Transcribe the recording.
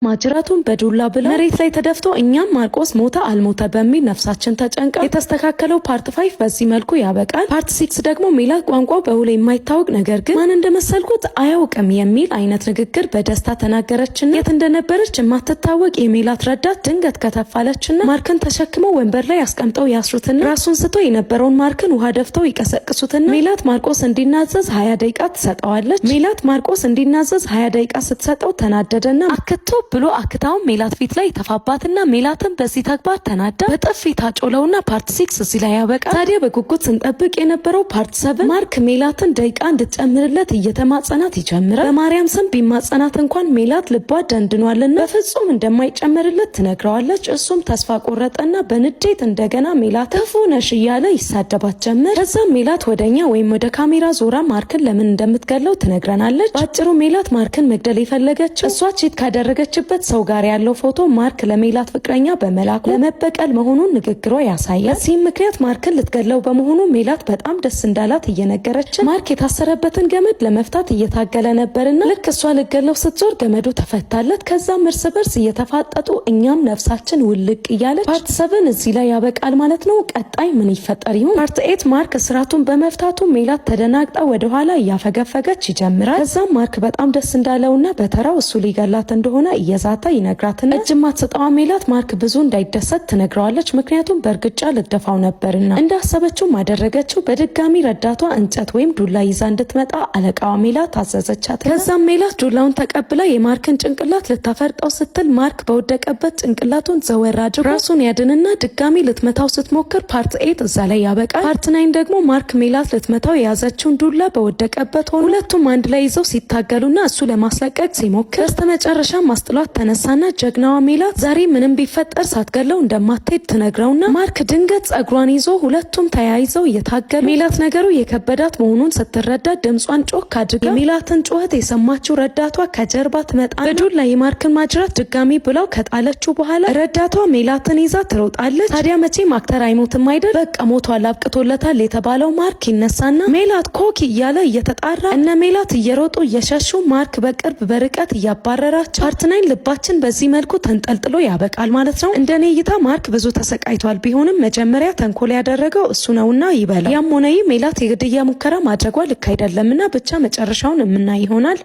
ማጅራቱን በዱላ ብላ መሬት ላይ ተደፍቶ እኛም ማርቆስ ሞተ አልሞተ በሚል ነፍሳችን ተጨንቃ የተስተካከለው part 5 በዚህ መልኩ ያበቃል። Part 6 ደግሞ ሜላት ቋንቋው በውል የማይታወቅ ነገር ግን ማን እንደመሰልኩት አያውቅም የሚል አይነት ንግግር በደስታ ተናገረችና የት እንደነበረች የማትታወቅ የሜላት ረዳት ድንገት ከተፋለችና ማርክን ተሸክመው ወንበር ላይ አስቀምጠው ያስሩትና ራሱን ስቶ የነበረውን ማርክን ውሃ ደፍተው ይቀሰቅሱትና ሜላት ማርቆስ እንዲናዘዝ 20 ደቂቃ ትሰጠዋለች። ሜላት ማርቆስ እንዲናዘዝ 20 ደቂቃ ስትሰጠው ተናደደና አክቶ ብሎ አክታውን ሜላት ፊት ላይ ተፋባትና ሜላትን በዚህ ተግባር ተናዳ በጥፊ ታጮለውና part 6 እዚህ ላይ ያበቃል። ታዲያ በጉጉት ስንጠብቅ የነበረው part 7 ማርክ ሜላትን ደቂቃ እንድትጨምርለት እየተማጸናት ይጀምራል። በማርያም ስም ቢማጸናት እንኳን ሜላት ልቧ ደንድኗልና በፍጹም እንደማይጨምርለት ትነግረዋለች። እሱም ተስፋ ቆረጠና በንዴት እንደገና ሜላት ክፉ ነሽ እያለ ይሳደባት ጀመር። ከዛም ሜላት ወደኛ ወይም ወደ ካሜራ ዞራ ማርክን ለምን እንደምትገለው ትነግረናለች። በአጭሩ ሜላት ማርክን መግደል የፈለገችው እሷ cheat ካደረገችበት ሰው ጋር ያለው ፎቶ ማርክ ለሜላት ፍቅረኛ በመላኩ ለመበቀል መሆኑን ንግግሯ ያሳያል። በዚህም ምክንያት ማርክን ልትገለው በመሆኑ ሜላት በጣም ደስ እንዳላት እየነገረችን ማርክ የታሰረበትን ገመድ ለመፍታት እየታገለ ነበርና ልክ እሷ ልትገለው ስትዞር ገመዱ ተፈታለት። ከዛም እርስ በርስ እየተፋጠጡ እኛም ነፍሳችን ውልቅ እያለች part 7 እዚህ ላይ ያበቃል ማለት ነው። ቀጣይ ምን ይፈጠር ይሆን? Part 8 ማርክ እስራቱን በመፍታቱ ሜላት ተደናግጣ ወደኋላ እያፈገፈገች ይጀምራል። ከዛም ማርክ በጣም ደስ እንዳለውና በተራው እሱ ሊገላት እንደሆነ እየዛተ ይነግራትና እጅ ማትሰጠዋ ሜላት ማርክ ብዙ እንዳይደሰት ትነግረዋለች። ምክንያቱም በእርግጫ ልትደፋው ነበርና እንዳሰበችው ማደረገችው። በድጋሚ ረዳቷ እንጨት ወይም ዱላ ይዛ እንድትመጣ አለቃዋ ሜላት አዘዘቻት። ከዛም ሜላት ዱላውን ተቀብላ የማርክን ጭንቅላት ልታፈርጠው ስትል ማርክ በወደቀበት ጭንቅላቱን ዘወር አድርጎ ራሱን ያድንና ድጋሚ ልትመታው ስትሞክር part 8 እዛ ላይ ያበቃል። Part 9 ደግሞ ማርክ ሜላት ልትመታው የያዘችውን ዱላ በወደቀበት ሆኖ ሁለቱም አንድ ላይ ይዘው ሲታገሉና እሱ ለማስለቀቅ ሲሞክር በስተመጨረሻ ማስጥሏት ተነሳና ጀግናዋ ሜላት ዛሬ ምንም ቢፈጠር ሳትገለው እንደማትሄድ ትነግረውና ማርክ ድንገት ጸጉሯን ይዞ ሁለቱም ተያይዘው እየታገሉ ሜላት ነገሩ የከበዳት መሆኑን ስትረዳ ድምጿን ጮክ አድርጋ የሜላትን ጩኸት የሰማችው ረዳቷ ከጀርባ ትመጣና በዱላ የማርክን ማጅራት ድጋሚ ብላው ከጣለችው በኋላ ረዳቷ ሜላትን ይዛ ትሮጣለች። ታዲያ መቼም actor አይሞትም አይደል? በቃ ሞቷል አብቅቶለታል የተባለው ማርክ ይነሳና ሜላት ኮኪ እያለ እየተጣራ እነ ሜላት እየሮጡ እየሸሹ ማርክ በቅርብ በርቀት እያባረራቸው part 9 ልባችን በዚህ መልኩ ተንጠልጥሎ ያበቃል ማለት ነው። እንደኔ እይታ ማርክ ብዙ ተሰቃይቷል። ቢሆንም መጀመሪያ ተንኮል ያደረገው እሱ ነውና ይበላል። ያም ሆነ ይህ ሜላት የግድያ ሙከራ ማድረጓ ልክ አይደለምና ብቻ መጨረሻውን የምናይ ይሆናል።